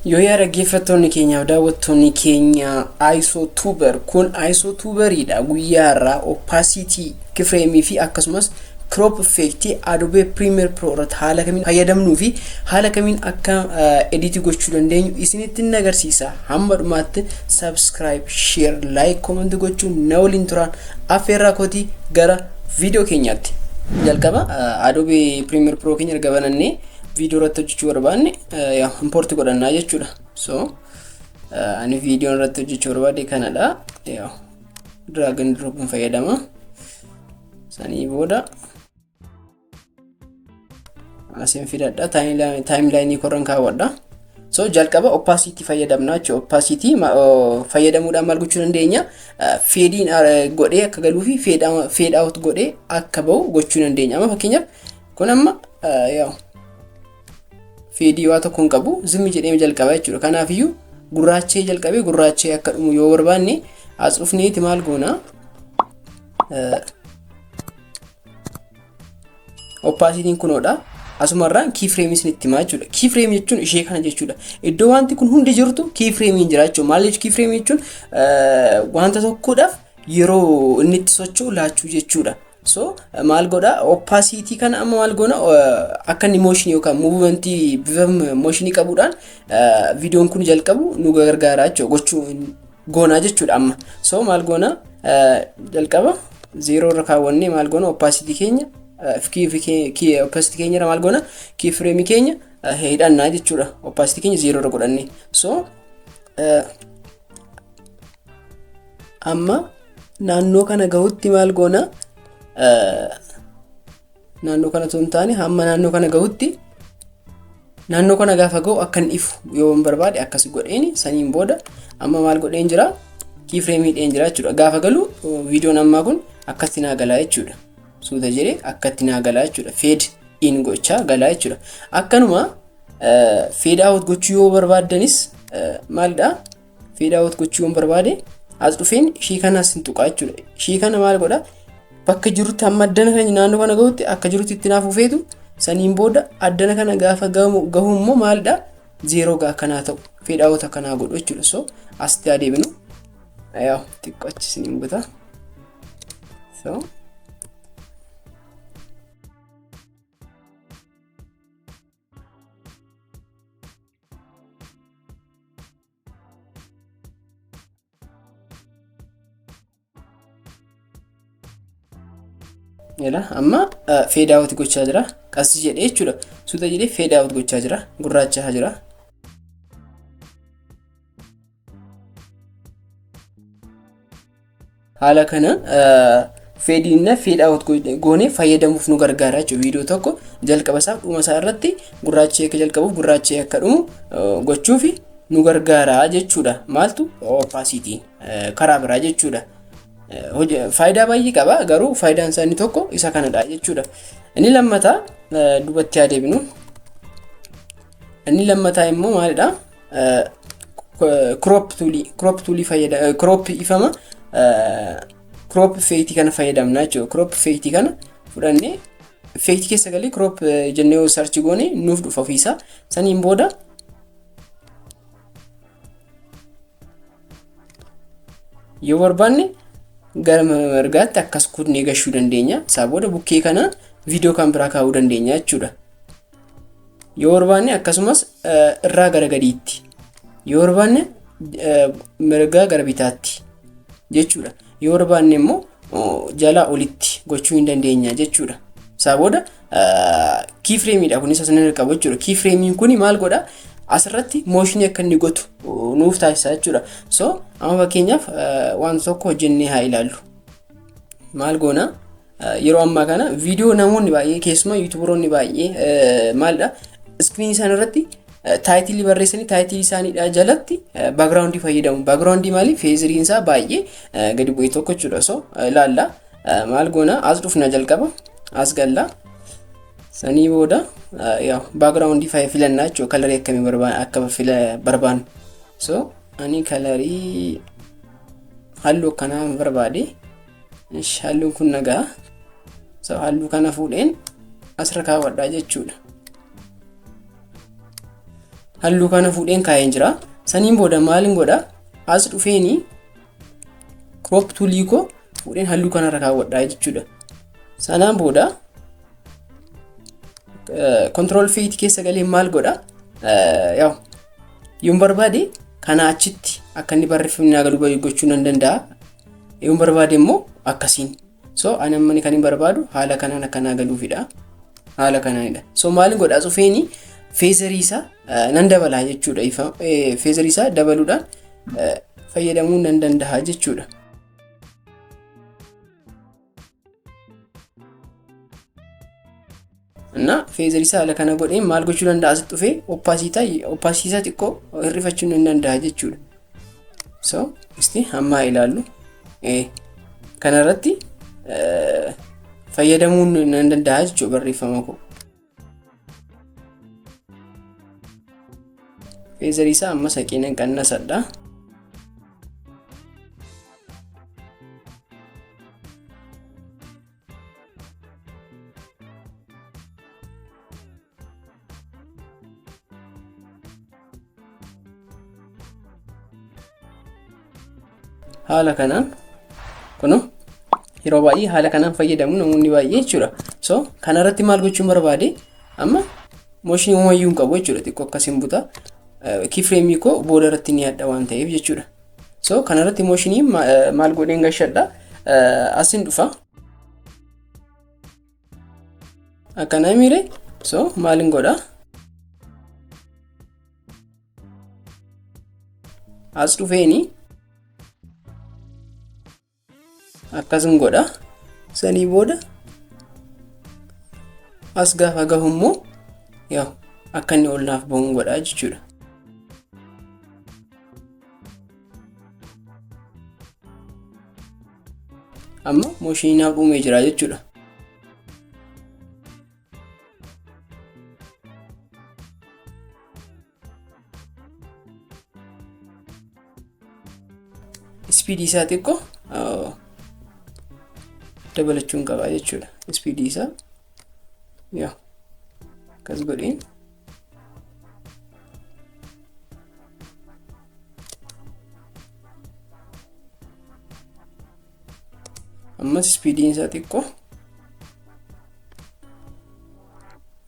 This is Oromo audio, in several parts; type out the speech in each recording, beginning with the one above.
Yoo yaa dhaggeeffattoonni keenyaaf daawwattoonni keenya ISOtuber kun ISOtuberiidha. Guyyaa irraa opacity keyframe fi akkasumas crop effect Adobe Premiere Pro irratti haala kamiin fayyadamnuu fi haala kamiin akka edit gochuu dandeenyu isinitti hin agarsiisa. Hamma dhumaatti subscribe, share, like, comment gochuun na waliin turaan affeerraa kootii gara viidiyoo keenyaatti. Jalqaba Adobe Premiere Pro keenya erga banannee viidiyoo irratti hojjechuu barbaanne import godhannaa jechuudha. So ani viidiyoo irratti hojjechuu barbaade kanadha. Drag and drop fayyadama. Sanii booda asiin fidadha. Timeline korran kaawwadha. So jalqaba opacity fayyadamna jechuudha. Opacity fayyadamuudhaan maal gochuu dandeenya? Fade in godhee akka galuu fi fade out godhee akka bahu gochuu dandeenya. Amma fakkeenyaaf kun amma fade waa tokko hin qabu, zimmi jedhee jalqaba jechuudha. Kanaafiyyuu gurraachee jalqabee gurraachee akka dhumu yoo barbaanne as dhufneeti maal goona? Opacity'n kunoodha. Asumarraan keyframe isinitti himaa jechuudha. Keyframe jechuun ishee kana jechuudha. Iddoo wanti kun hundi jirtu keyframe jira jechuudha. Maal jechuudha keyframe jechuun? Wanta tokkodhaaf yeroo inni itti socho'u laachuu jechuudha. So maal godha? Opacity kana amma maal goona? Akka inni motion yookaan movement bifa motion qabuudhaan viidiyoon kun jalqabu nu gargaara jechuudha. Gochuu goonaa jechuudha amma. So maal goona? Jalqaba 0 irra kaawwannee maal goona? Opacity keenya opacity keenya irra maal goona? Keyframe keenya hidhannaa jechuudha. Opacity keenya 0 irra godhanne. So amma naannoo kana gahutti maal goona? Naannoo kana osoo hin taane hamma naannoo kana gahutti, naannoo kana gaafa gahu akka inni ifu yoo hin barbaade akkas godheeni. Saniin booda amma maal godheen jira? Keyframe hidheen jira jechuudha. Gaafa galu viidiyoon ammaa kun akkatti naa galaa jechuudha. Suuta jedhee akkatti naa galaa jechuudha. Fade in gochaa galaa jechuudha. Akkanuma fade out gochuu yoo barbaaddanis maalidha? Fade out gochuu yoo barbaade as dhufeen ishii kanas hin tuqaa jechuudha. Ishii kana maal godha? Bakka jirutti hamma addana kana naannoo kana gahutti akka jirutti itti naaf ufeetu, saniin booda addana kana gaafa gahu immoo maalidha? 0 gaa akkanaa ta'u fade out akkanaa godhu jechuudha. So asitti adeemnu yaa xiqqoo achi isiniin buta. So Jedha amma fade out gochaa jira. Qassi jedhee jechuudha. Suuta jedhee fade out gochaa jira. Gurraachaa jira. Haala kana fade in fade out goonee fayyadamuuf nu gargaara jechuudha. Viidiyoo tokko jalqaba isaa dhuma isaa irratti gurraachee akka jalqabuuf gurraachee akka dhumu gochuuf nu gargaara jechuudha. Maaltu? Opacity karaa biraa jechuudha. Faayidaa baay'ee qaba, garuu faayidaan isaa inni tokko isa kanadha jechuudha. Inni lammataa duubatti haa deebinu. Inni lammataa immoo maalidha? Crop toolii, crop toolii fayyada, crop ifama, crop effect kana fayyadamna jechuudha. Crop effect kana fudhannee effect keessa galee crop jennee yoo search goone nuuf dhufa ofiisaa. Saniin booda yoo barbaanne gara mirgaatti akkas kutnee gashuu dandeenya. Isaa booda bukkee kana viidiyoo kan biraa kaa'uu dandeenya jechuudha. Yoo barbaanne akkasumas irraa gara gadiitti, yoo barbaanne mirgaa gara bitaatti jechuudha. Yoo barbaanne immoo jalaa olitti gochuu hin dandeenya jechuudha. Isaa booda keyframeidha kunis asirra qabu jechuudha. Keyframein kuni maal godha? Asirratti motion akka inni gotu nuuf taasisa jechuudha. So amma fakkeenyaaf waan tokko hojjennee haa ilaallu. Maal goona? Yeroo ammaa kana viidiyoo namoonni baay'ee, keessumaa yuutuubaroonni baay'ee maalidha? Iskiriinii isaan irratti taayitilii barreessanii taayitilii isaaniidha jalatti baakgiraawundii fayyadamu. Baakgiraawundii maali? Feeziriin isaa baay'ee gadi bu'ee tokko jechuudha. So ilaalla. Maal goona? As dhufna, jalqaba as galla. Sanii booda baakgiraawundii filannaa jechuudha. Kalarii akkamii barbaannu akka barbaannu. So ani kalarii halluu akkanaa barbaade. Halluun kun nagaa. So halluu kana fuudheen asirra kaawwadhaa jechuudha. Halluu kana fuudheen kaa'een jira. Saniin booda maalin godha? As dhufeeni crop toolii koo fuudheen halluu kanarra kaawwadhaa jechuudha. Sanaan booda control feet keessa galee maal godha? Yaa'u yoon barbaade kana achitti akka inni barreeffamni naa galu gochuu nan danda'a. Yoon barbaade immoo akkasiin. So ani amma kan hin barbaadu haala kanaan akka naa galuufidha. Haala kanaanidha. So maalin godha? Dhufeeni featherii isaa nan dabalaa jechuudha. Featherii isaa dabaluudhaan fayyadamuu nan danda'a jechuudha. እና featherii isaa haala kana godhee maal gochuu danda'a? Asitti dhufee opacity isaa xiqqoo hir'ifachuu nan danda'a jechuudha. So isti hammaa ilaallu. Kanarratti fayyadamuu nan danda'a jechuudha barreeffama koo. Featherii isaa amma saqee nan qannasadha. Haala kanaan kunoo yeroo baay'ee haala kanaan fayyadamu namoonni baay'ee jechuudha. So kanarratti maal gochuun barbaade? Amma motionii uumayyuu hin qabu jechuudha, xiqqoo akkasiin buta. Keyframeii koo booda irratti ni adda waan ta'eef jechuudha. So kanarratti motionii maal godheen gashadha? Asin dhufa. Akkana miire. So maalin godha? As dhufeeni akkasin godha. Sanii booda as gaafa gahu immoo yaa'u akka inni ol naaf bahuun godha jechuudha. Amma motionii naaf uumee jira jechuudha. Speedii isaa xiqqoo dabalachuun qaba jechuudha. Speedii isaa yaa akkas godheen ammas speediin isaa xiqqoo,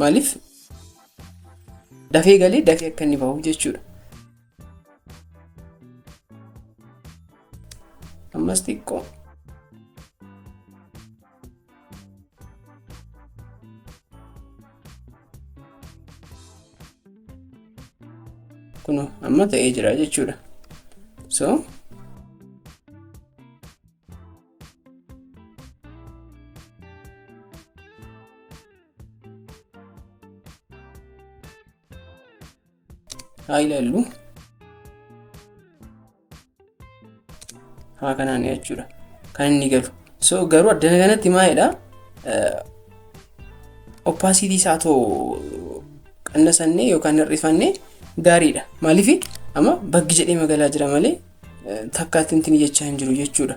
maaliif dafee galee dafee akka inni bahu jechuudha. Ammas xiqqoo kun amma ta'ee jira jechuudha. So haa ilaallu, haa kanaan jechuudha kan inni galu. So garuu addana kanatti maalidha? Opacity isaa too qannasannee yookaan hir'ifannee gaariidha. Maaliif amma baggi jedhee magaalaa jira malee takka ittiin jechaa hin jiru jechuudha.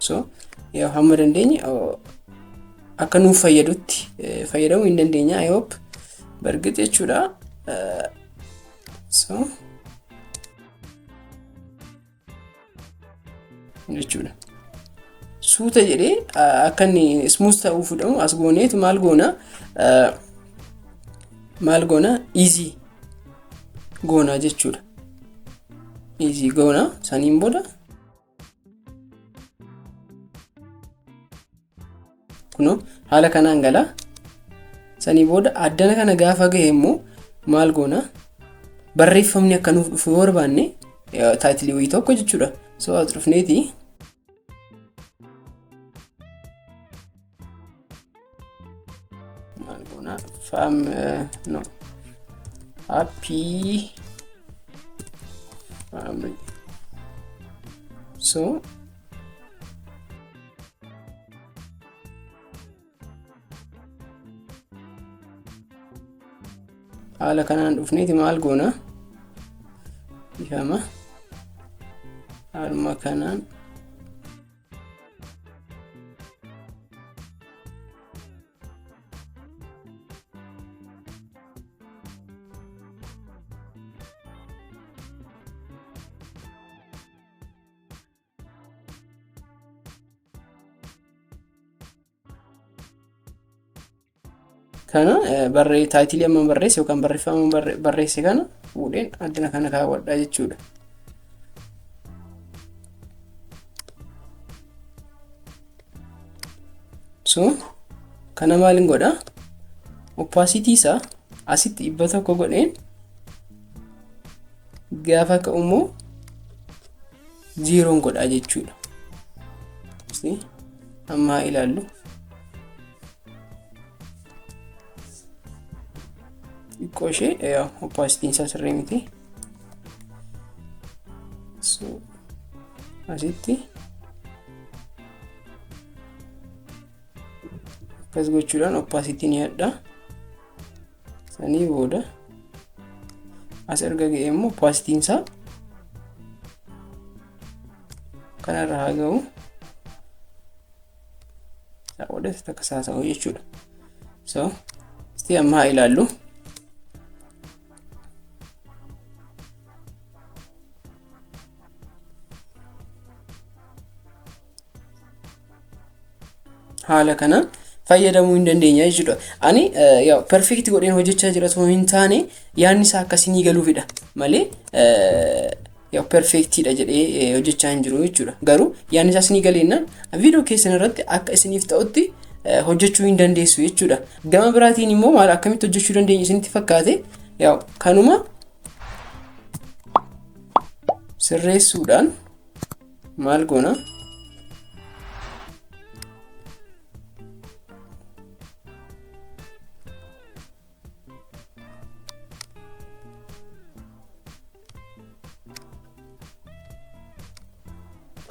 So yoo hamma dandeenye akka nuuf fayyadutti fayyadamuu hin dandeenya, I hope bargit jechuudha. So jechuudha. Suuta jedhee akka inni smooth ta'uu fudhamu as gooneetu maal goona? Maal goona? Easy goona jechuudha. Easy goona, saniin booda kunoo haala kanaan gala. Sanii booda addana kana gaafa gahe immoo maal goona? Barreeffamni akka nuuf dhufu yoo barbaanne titleii wayii tokko jechuudha. So as dhufneeti maal goona? Fam, no, happy family. So haala kanaan dhufneeti maal goona? Ifama haaluma kanaan Kana barree title amma barreesse yookaan barreeffama barreesse kana fuudheen addana kana kaawwadha jechuudha. So kana maalin godha? Opacity isaa asitti 100 godheen, gaafa ka'u immoo 0n godha jechuudha. Amma haa ilaallu. Xiqqoo ishee opacityn isaa sirrii miti. So asitti akkas gochuudhaan opacity ni hadha. Sanii booda as erga ga'e immoo opacityn isaa kanarra haa ga'u. Isaa booda takka saasa'u jechuudha. So isti amma haa ilaallu. Haala kanaan fayyadamuu hin dandeenya jechuudha. Ani perfect godheen hojjechaa jira osoo hin taane, yaadni isaa akkasinii galuufidha malee perfectidha jedhee hojjechaa hin jiru jechuudha. Garuu yaadni isaa isinii galeennaan viidiyoo keessan irratti akka isiniif ta'utti hojjechuu hin dandeessu jechuudha. Gama biraatiin immoo maal akkamitti hojjechuu dandeenya isinitti fakkaate? Kanuma sirreessuudhaan maal goona?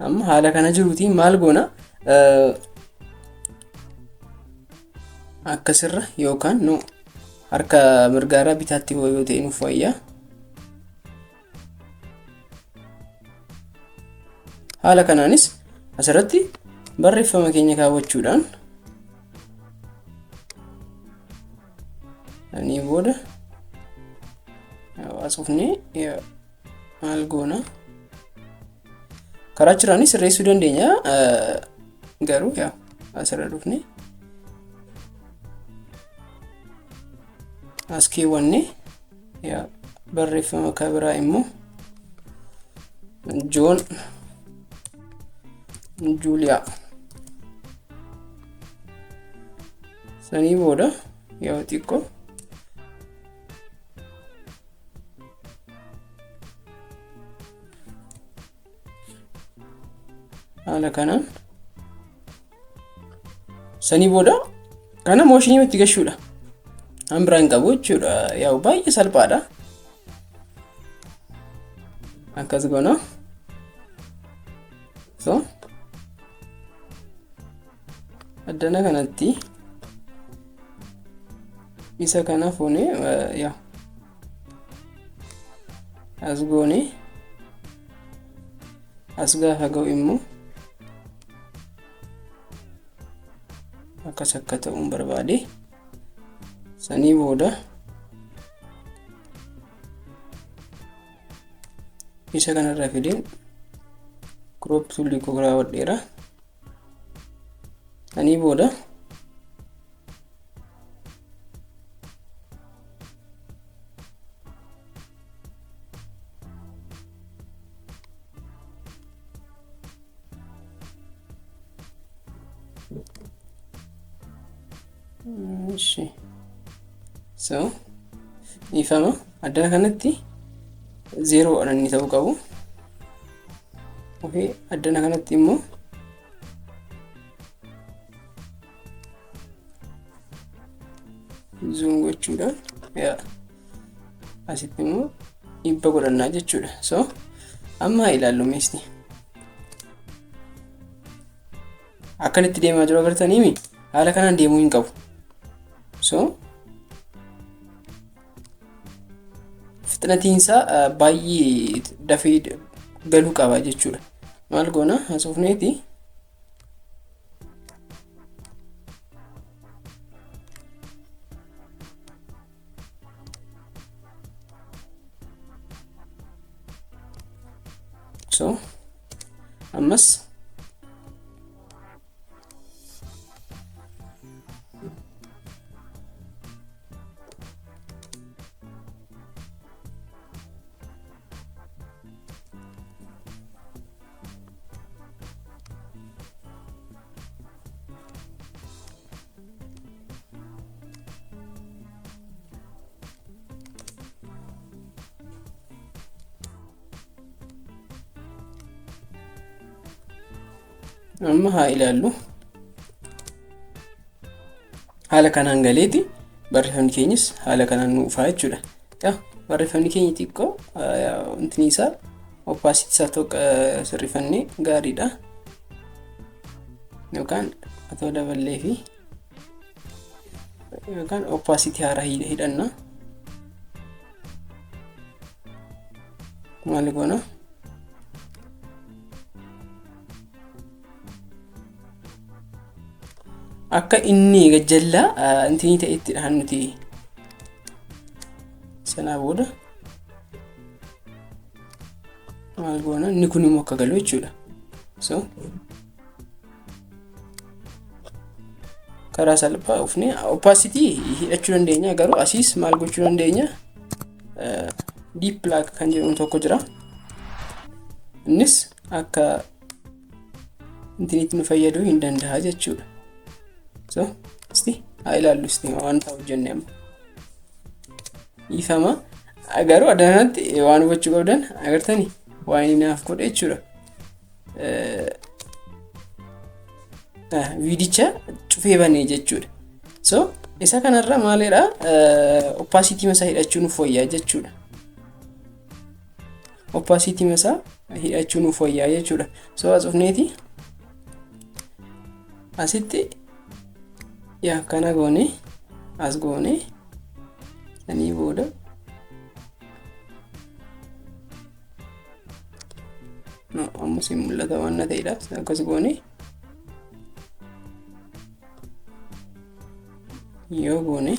Amma haala kana jiruutiin maal goona? Akkasirra yookaan nu harka mirgaarraa bitaatti yoo ta'e nuuf wayya. Haala kanaanis asirratti barreeffama keenya kaawwachuudhaan, sanii booda asufnee maal goona? Karaa jiraanis sirreessuu dandeenya, garuu yaa asirra dhufne as keewwanne yaa barreeffama kan biraa immoo Joon Juuliyaa, sanii booda yoo xiqqoo haala kanaan, sanii booda kana motion itti gashuudha. An biraa hin qabu jechuudha. Yaa'u baay'ee salphaadha. Akkas goona. So addana kanatti isa kana fuunee yaa as goone, as gaafa ga'u immoo akkas akka ta'uun barbaade. Sanii booda isa kanarra fideen crop tool koo raawwadheera. Sanii booda እሺ so ifama addana kanatti 0 inni ta'uu qabu. Okay, addana kanatti immoo zoom gochuudhaan yaa asitti immoo 100 godhannaa jechuudha. So amma haa ilaallu. Meesti akkanitti deemaa jiru agartaniimi, haala kanaan deemuu hin qabu. So fixnatiinsaa baay'ee dafee galuu qaba jechuudha. Maal goona? Haasofneeti so ammas Amma haa ilaallu. Haala kanaan galeeti barreeffamni keenyas haala kanaan nu dhufaa jechuudha. Barreeffamni keenya xiqqoo wanti isaa opacity isaa tokko sirrifannee gaariidha. Yookaan otoo daballee fi yookaan opacity haaraa hidhanna. Maali goona? Akka inni gajjallaa intinii ta'ettidha kan nuti sanaa booda maal goona, inni kun immoo akka galu jechuudha. So karaa salphaa ufne opacity hidhachuu dandeenya, garuu asiis maal gochuu dandeenya? Deep black kan jedhamu tokko jira. Innis akka intinitti nu fayyaduu hin danda'a jechuudha. So isti haa ilaallu, isti waan ta'u hojjenne amma. Dhiifama. Garuu addanatti waan hubachuu qabdan agartanii waan inni naaf godhe jechuudha. Viidicha cufee banee jechuudha. So isa kanarra maalidha, opacity masaa hidhachuu nuuf wayyaa jechuudha. Opacity masaa hidhachuu nuuf wayyaa jechuudha. So as dhufneeti asitti yaa kana goone, as goone, sanii booda no ammas hin mul'ata waan na ta'edha, akkas goone yoo goone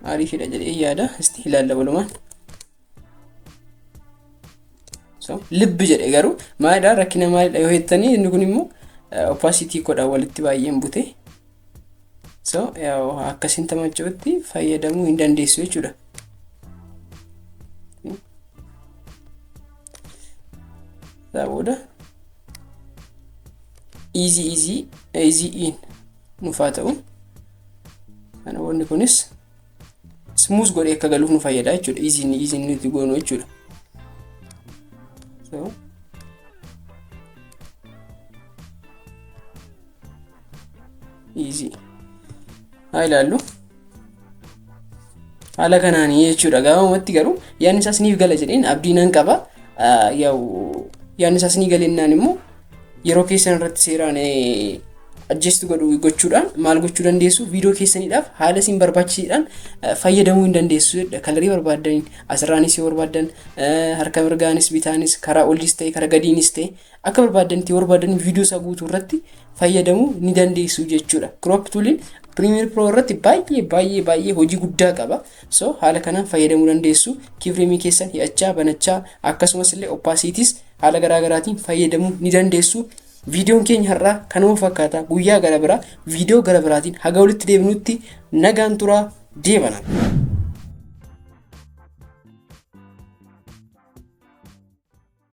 ariifidha jedhee yaada. Isti ilaalla walumaan. So libbi jedhe, garuu maalidha, rakkina maalidha yoo jettanii, inni kun immoo opacity godha walitti baay'een bute. So akkasiin tamachuutti fayyadamuu hin dandeessu jechuudha. Isaa booda easy easy easy in nuuf haa ta'u. Kana wanni kunis smooth godhee akka galuuf nu fayyada jechuudha. Easy easy nuti goonu jechuudha. So easy haa ilaallu. Haala kanaanii jechuudha. Gabaabumatti garuu yaadni isaas niif gala jedheen abdii nan qaba. Yaadni isaas ni galennaan immoo yeroo keessan irratti seeraan adjust godhu gochuudhaan maal gochuu dandeessu, viidiyoo keessaniidhaaf haala isin barbaachisuudhaan fayyadamuu hin dandeessu jechuudha. Colorii barbaaddaniin asirraanis yoo barbaaddan, harka mirgaanis bitaanis, karaa oliis ta'e karaa gadiinis ta'e, akka barbaaddanitti yoo barbaadan viidiyoo isaa guutuu irratti fayyadamuu ni dandeessu jechuudha. Crop tooliin Premiere Pro irratti baay'ee baay'ee baay'ee hojii guddaa qaba. So haala kanaan fayyadamuu dandeessu. Keyframe keessan hidhachaa banachaa, akkasumas illee opacity's haala garaa garaatiin fayyadamuu ni dandeessu. Viidiyoon keenya har'aa kanuma fakkaata. Guyyaa gara biraa viidiyoo gara biraatiin haga walitti deebinutti nagaan turaa, deebana.